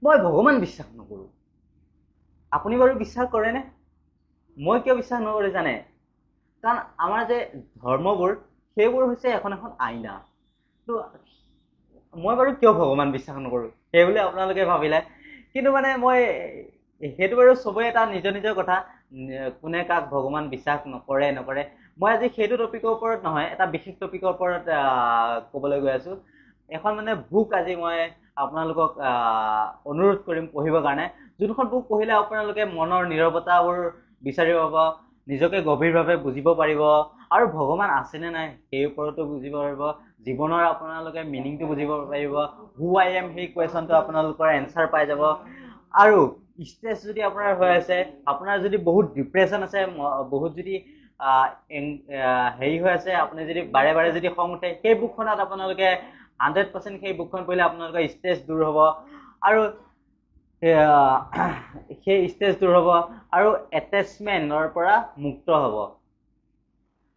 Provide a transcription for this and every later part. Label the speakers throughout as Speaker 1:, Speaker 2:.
Speaker 1: মই ভগৱান বিশ্বাস নকৰোঁ। আপুনি বাৰু বিশ্বাস কৰেনে? মই কিয় বিশ্বাস নকৰোঁ জানে? কাৰণ আমাৰ যে ধৰ্মবোৰ, সেইবোৰ হৈছে এখন এখন আইনা। তো মই বাৰু কিয় ভগৱান বিশ্বাস নকৰোঁ সেই বুলি আপোনালোকে ভাবিলে, কিন্তু মানে মই সেইটো বাৰু চবেই এটা নিজৰ নিজৰ কথা, কোনে কাক ভগৱান বিশ্বাস নকৰে নকৰে। মই আজি সেইটো টপিকৰ ওপৰত নহয়, এটা বিশেষ টপিকৰ ওপৰত ক'বলৈ গৈ আছোঁ। এখন মানে বুক আজি মই আপোনালোকক অনুৰোধ কৰিম পঢ়িবৰ কাৰণে, যোনখন বুক পঢ়িলে আপোনালোকে মনৰ নীৰৱতাবোৰ বিচাৰি পাব, নিজকে গভীৰভাৱে বুজিব পাৰিব, আৰু ভগৱান আছেনে নাই সেই ওপৰতো বুজিব পাৰিব, জীৱনৰ আপোনালোকে মিনিংটো বুজিব পাৰিব, হু I am সেই কুৱেশ্যনটো আপোনালোকৰ এনচাৰ পাই যাব। আৰু ষ্ট্ৰেছ যদি আপোনাৰ হৈ আছে, আপোনাৰ যদি বহুত ডিপ্ৰেশ্যন আছে, বহুত যদি হেৰি হৈ আছে, আপুনি যদি বাৰে বাৰে যদি খং উঠে, সেই বুকখনত আপোনালোকে 100% সেই বুকখন পঢ়িলে আপোনালোকৰ ষ্ট্ৰেছ দূৰ হ'ব, আৰু সেই ষ্ট্ৰেছ দূৰ হ'ব আৰু এটেচমেণ্টৰ পৰা মুক্ত হ'ব,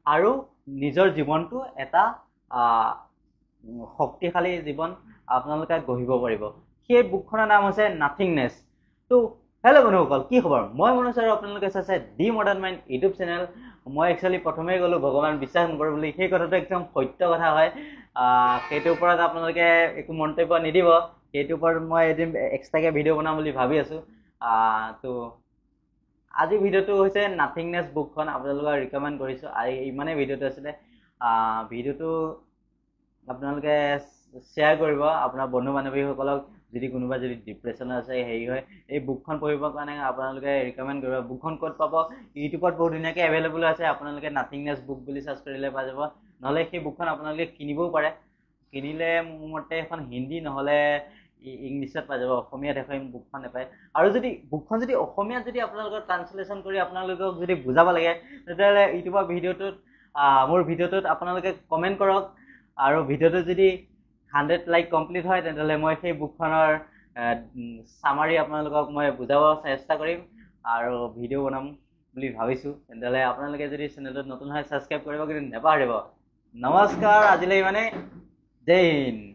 Speaker 1: আৰু নিজৰ জীৱনটো এটা শক্তিশালী জীৱন আপোনালোকে গঢ়িব পাৰিব। সেই বুকখনৰ নাম হৈছে নাথিংনেছ। তো হেল্ল' বন্ধুসকল, কি খবৰ? মই মনোজ আৰু আপোনালোকে চাইছে the modern mind YouTube channel. মই একচুৱেলি প্ৰথমেই ক'লোঁ ভগৱান বিশ্বাস নকৰোঁ বুলি, সেই কথাটো একদম সত্য কথা হয়। সেইটোৰ ওপৰত আপোনালোকে একো মন্তব্য নিদিব, সেইটোৰ ওপৰত মই এদিন এক্সট্ৰাকৈ ভিডিঅ' বনাম বুলি ভাবি আছোঁ। তো আজি ভিডিঅ'টো হৈছে নাথিংনেছ বুকখন আপোনালোকক ৰিকমেণ্ড কৰিছোঁ। ইমানেই ভিডিঅ'টো আছিলে। ভিডিঅ'টো আপোনালোকে শ্বেয়াৰ কৰিব আপোনাৰ বন্ধু বান্ধৱীসকলক, যদি কোনোবা যদি ডিপ্ৰেশ্যনত আছে, হেৰি হয়, এই বুকখন পঢ়িবৰ কাৰণে আপোনালোকে ৰিকমেণ্ড কৰিব। বুকখন ক'ত পাব? ইউটিউবত বহুত ধুনীয়াকৈ এভেইলেবল আছে, আপোনালোকে নাথিংনেছ বুক বুলি চাৰ্চ কৰিলে পাই যাব। নহ'লে সেই বুকখন আপোনালোকে কিনিবও পাৰে, কিনিলে মোৰ মতে এখন হিন্দী নহ'লে ইংলিছত পাই যাব, অসমীয়াত এখন বুকখন নাপায়। আৰু যদি বুকখন যদি অসমীয়াত যদি আপোনালোকৰ ট্ৰান্সলেশ্যন কৰি আপোনালোকক যদি বুজাব লাগে, তেতিয়াহ'লে ইউটিউবৰ ভিডিঅ'টোত, মোৰ ভিডিঅ'টোত আপোনালোকে কমেণ্ট কৰক, আৰু ভিডিঅ'টোত যদি 100 লাইক কমপ্লিট হয়, তেনেহ'লে মই সেই বুকখনৰ চামাৰি আপোনালোকক মই বুজাব চেষ্টা কৰিম আৰু ভিডিঅ' বনাম বুলি ভাবিছোঁ। তেনেহ'লে আপোনালোকে যদি চেনেলটোত নতুন হয় ছাবস্ক্ৰাইব কৰিব কিন্তু নাপাহৰিব। নমস্কাৰ, আজিলৈ ইমানে, জয় হিন্দ।